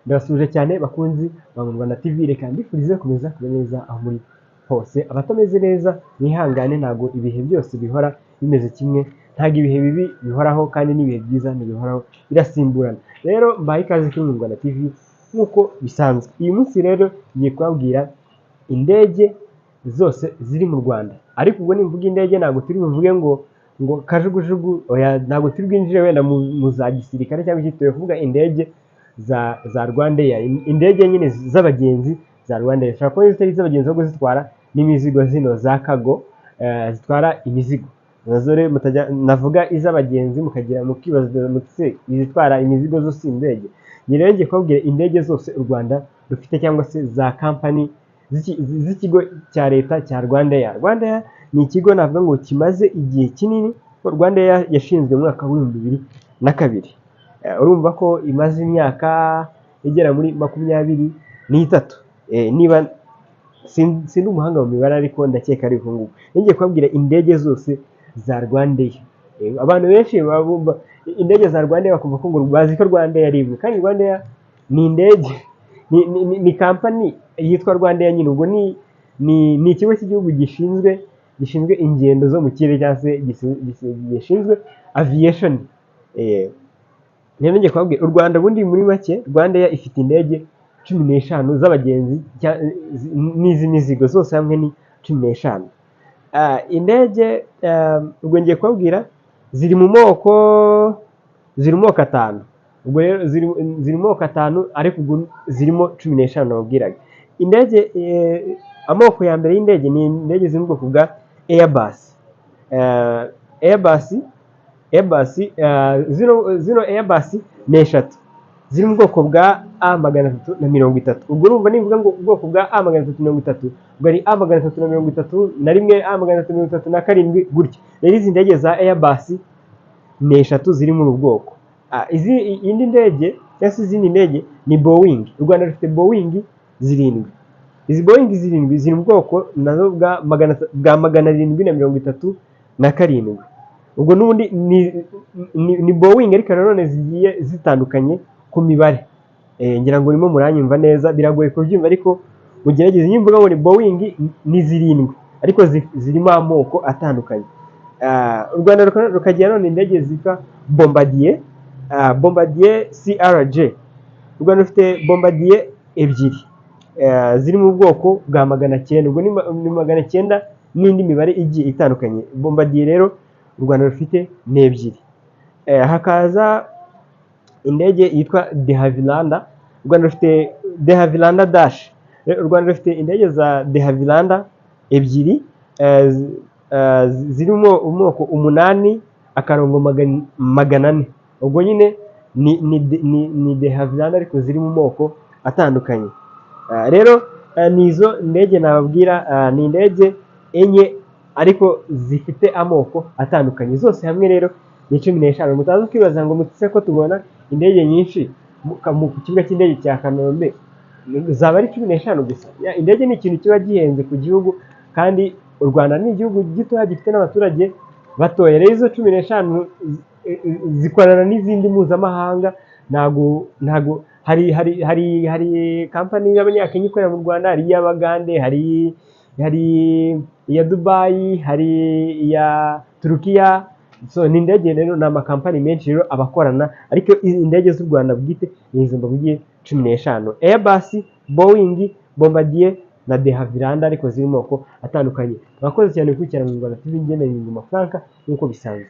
Ndabasuhuje cyane bakunzi ba Rwanda TV, reka mbifurize gukomeza kuba neza aho muri hose. Abatameze neza mwihangane, ntabwo ibihe byose bihora bimeze kimwe, ntabwo ibihe bibi bihoraho kandi n'ibihe byiza ntibihoraho, birasimburana. Rero mbahaye ikaze kuri Rwanda TV nk'uko bisanzwe. Uyu munsi rero ngiye kubabwira indege zose ziri mu Rwanda, ariko ubwo nimvuga indege ntabwo turi buvuge ngo kajugujugu, oya, ntabwo turi bwinjire wenda mu za gisirikare cyangwa iki. Turi kuvuga indege za Rwandair, indege nyine z'abagenzi za Rwandair. Zishobora kuba zitari iz'abagenzi ahubwo zitwara n'imizigo, zino za cargo, zitwara imizigo nazo. Rero mutajya navuga iz'abagenzi mukagira mukibaza muti: "Se izitwara imizigo zo si indege?" Njye rero ngiye kubabwira indege zose u Rwanda rufite cyangwa se za kampani z'ikigo cya leta cya Rwandair. Rwandair ni ikigo navuga ngo kimaze igihe kinini, ko Rwandair yashinzwe mu mwaka w'2002. Urumva ko imaze imyaka igera muri 23. Niba sindi umuhanga mu mibare, ariko ndakeka ari uko nguko. Ngiye kubabwira indege zose za Rwandair. Abantu benshi baba bumva indege za Rwandair bakumva ko ngo bazi ko Rwandair ari imwe, kandi Rwandair ni indege, ni kampani yitwa Rwandair nyine. Ubwo ni ikigo cy'igihugu gishinzwe ingendo zo mu kirere cyangwa se gishinzwe aviation. Rero ngiye kubabwira u Rwanda ubundi muri make. Rwandair ifite indege 15 z'abagenzi n'iz'imizigo, zose hamwe ni 15. Indege ubwo ngiye kubabwira ziri mu moko atanu. Ubwo rero ziri mu moko atanu, ariko ubwo zirimo 15 nababwiraga. Indege, amoko ya mbere y'indege ni indege ziri mu bwoko bwa Airbus. Airbus, zino Airbus ni eshatu ziri mu bwoko bwa A330. Ubwo urumva nivuga ngo ubwoko bwa A330, ubwo ari A331, A337, gutya. Rero izi ndege za Airbus ni eshatu ziri muri ubu bwoko. Izi indi ndege cyangwa se izindi ndege ni Boeing. U Rwanda rufite Boeing zirindwi. Izi Boeing zirindwi ziri mu bwoko nazo bwa 737. Ubwo n'ubundi ni Boeing, ariko nanone zigiye zitandukanye ku mibare. Ngira ngo urimo muranyumva neza, biragoye kubyumva ariko mugerageze. Iyo mvuga ngo ni Boeing ni zirindwi, ariko zirimo amoko atandukanye. U Rwanda rukagira none indege zitwa Bombardier, Bombardier CRJ. U Rwanda rufite Bombardier ebyiri, ziri mu bwoko bwa 900. Ubwo ni 900 n'indi mibare igiye itandukanye. Bombardier rero u Rwanda rufite ni ebyiri. Hakaza indege yitwa De Havilland. U Rwanda rufite De Havilland Dash. U Rwanda rufite indege za De Havilland ebyiri, zirimo umwoko 8-400. Ubwo nyine ni De Havilland ariko ziri mu moko atandukanye. Rero ni izo ndege nababwira, ni indege enye ariko zifite amoko atandukanye. Zose hamwe rero ni 15. Mutaza kwibaza ngo mutse ko tubona indege nyinshi ku kibuga cy'indege cya Kanombe, zaba ari 15 gusa? Indege ni ikintu kiba gihenze ku gihugu, kandi u Rwanda ni igihugu gitoya gifite n'abaturage batoya. Rero izo 15 zikorana n'izindi mpuzamahanga. Ntago hari kampani y'abanyakenya ikorera mu Rwanda, hari iy'Abagande, hari iya Dubayi, hari iya Turukiya. So ni indege rero, ni amakampani menshi rero abakorana, ariko indege z'u Rwanda bwite ni izo mbabwiye 15: Airbus, Boeing, Bombardier na De Havilland, ariko ziri mu moko atandukanye. Mwakoze cyane gukurikirana mu Rwanda TV. Ngeneye Ingoma Frank nk'uko bisanzwe.